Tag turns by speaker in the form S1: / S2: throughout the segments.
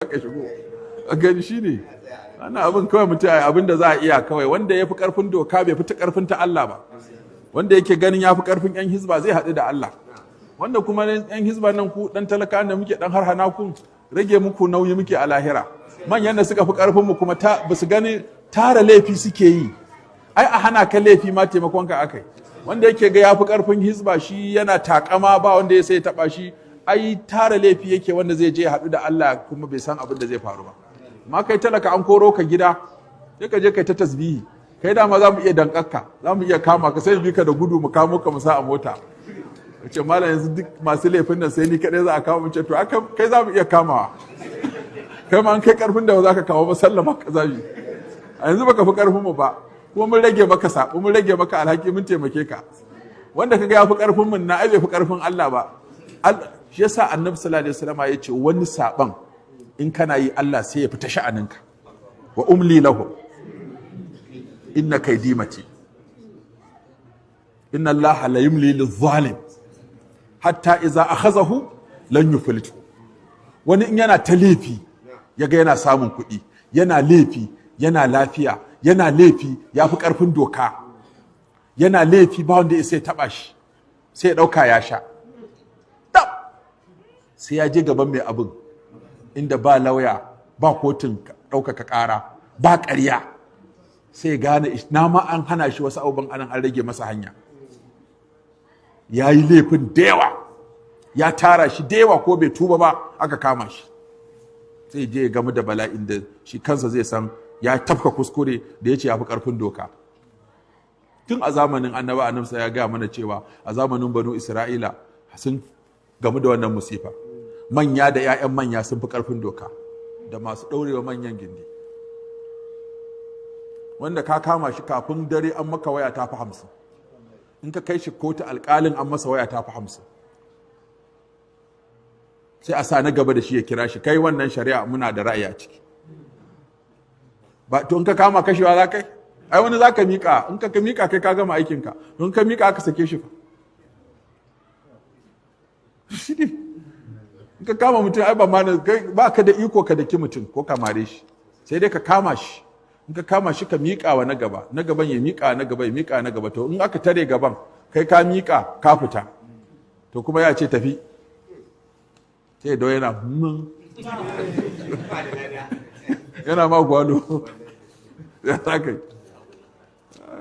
S1: Ka shigo a gani shi ne ana abin kawai, mutum abin da za a iya kawai. Wanda ya fi karfin doka bai fi ta karfin ta Allah ba. Wanda yake ganin ya fi karfin yan hizba zai haɗu da Allah. Wanda kuma yan hizba nan, ku dan talaka da muke dan harhana ku, rage muku nauyi muke a lahira. Manyan da suka fi karfin mu kuma ta ba su gani, tara laifi suke yi. Ai a hana ka laifi ma taimakon ka akai. Wanda yake ga ya fi karfin hizba, shi yana takama ba wanda ya sai taba shi, ai tara laifi yake wanda zai je haɗu da Allah kuma bai san abin da zai faru ba. Amma kai talaka, an koro ka gida, sai ka je kai ta tasbihi. Kai dama za mu iya dankakka, za mu iya kama ka, sai bi ka da gudu mu kamo ka mu sa a mota. Ce, "Malam, yanzu duk masu laifin nan sai ni kaɗai za a kawo?" Mu ce, "To, kai za mu iya kamawa." Kai ma an kai karfin da za ka kawo ba, sallama ka zabi. A yanzu baka fi karfin mu ba, kuma mun rage maka sabo, mun rage maka alhaki, mun taimake ka. Wanda kaga ya fi karfin mun na, ai bai fi karfin Allah ba. Shi yasa Annabi sallallahu alaihi wasallam ya ce wani saban in kana yi, Allah sai ya fita sha'aninka. Wa umli lahum inna kaidi matin, inna Allah la yumli lidh-dhalim hatta iza akhazahu lan yuflitu. Wani in yana ta laifi, yaga yana samun kuɗi, yana laifi yana lafiya, yana laifi ya fi ƙarfin doka, yana laifi ba wanda ya sai taɓa shi, sai ya ɗauka ya sha. Sai ya je gaban mai abin, inda ba lauya, ba kotun ɗaukaka ƙara, ba ƙarya, sai gane na ma an hana shi wasu abubuwan anan, an rage masa hanya. Ya yi laifin da yawa, ya tara shi da yawa, ko bai tuba ba aka kama shi, sai je ya gamu da bala'in da shi kansa zai san ya tafka kuskure da ya ce ya fi karfin doka. Tun a zamanin Annaba, Annabsa ya gaya mana cewa a zamanin Banu Isra'ila sun gamu da wannan musifa. Manya da 'ya'yan manya sun fi karfin doka da masu ɗaurewa manyan gindi. Wanda ka kama shi, kafin dare an maka waya ta fi 50. In ka kai shi kotu, alkalin an masa waya ta fi 50. Sai a sa na gaba da shi ya kira shi, "Kai, wannan shari'a muna da ra'ayi a ciki." Ba to, in ka kama kashewa za kai, ai wani za ka miƙa. In ka miƙa, kai ka gama aikinka. In ka miƙa aka sake shi fa, shi ne. In ka kama mutum, ai ba ma ba ka da iko ka daki mutum ko ka mare shi, sai dai ka kama shi. In ka kama shi, ka miƙa wa na gaba, na gaban ya miƙa na gaba, ya miƙa na gaba. To, in aka tare gaban, kai ka miƙa ka fita, to kuma ya ce tafi, sai da yana yana ma gwalo, ya za ka yi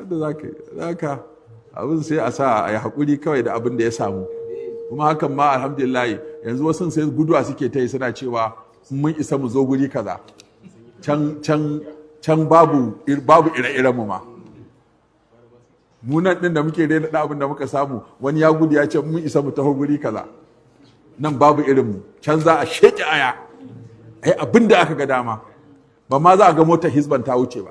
S1: da za ka yi za ka abin. Sai a sa a yi haƙuri kawai da abin da ya samu. Kuma hakan ma alhamdulillah, yanzu wasu sai guduwa suke ta yi, suna cewa mun isa mu zo guri kaza, can can can babu ire-iren mu ma. Mu nan din da muke rena abin da muka samu, wani ya gudu ya ce mun isa mu taho guri kaza, nan babu irin mu, can za a sheke aya, ai abin da aka ga dama, ba ma za a ga motar hizban ta wuce ba.